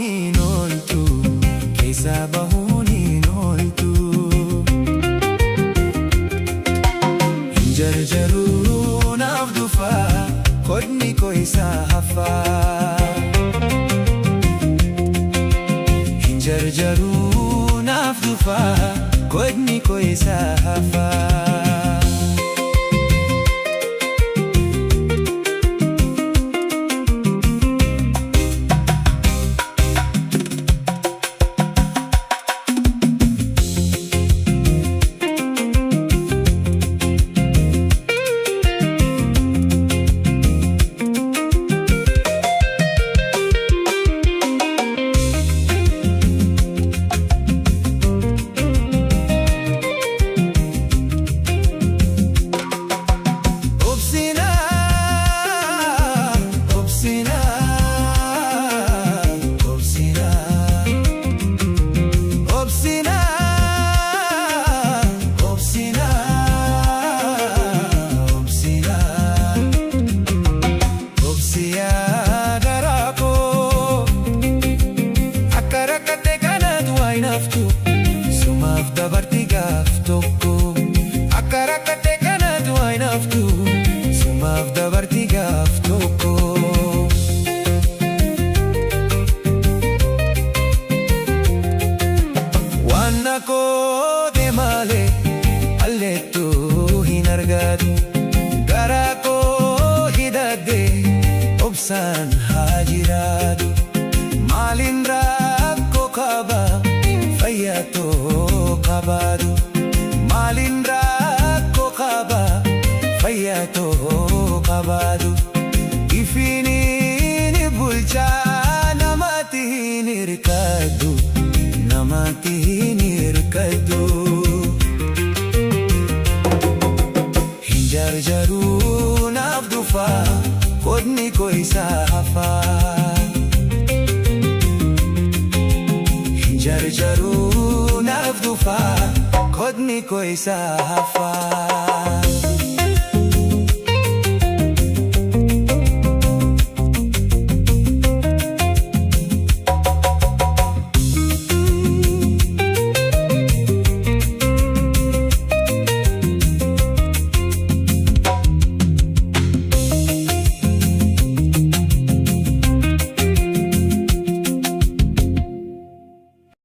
hin ooltu, keessa bahuun hin ooltu. Hin jarjaruu naaf dhufaa, kodni koo isaa hafaa. Hin jarjaruu naaf dhufaa, kodni koo isaa hafaa. Obsinaa, obsinaa, obsinaa, obsinaa, obsinaa, obsinaa, obsiyaa garaa koo akka rakkate kanatu waa hin haftu, sumaaf dabarti gaaf tokko. Akka rakkate kanatu waa hin haftu, sumaaf dabarti gaaf tokko. Waan na goote malee alleettuu hin argatu. Garaa koo hidhadhe obsaan haa jiraatu. Maaliin rakkoo qaba fayyaa too qabaatu. Maaliin rakkoo qaba fayyaa too qabaatu. Ifiniin bulchaa namatti hin hirkadhu. Namatti hin hirkadhu. Hin jarjaruu naaf dhufaa, kodni koo isaa hafaa. Hin jarjaruu naaf dhufaa, kodni koo isaa hafaa.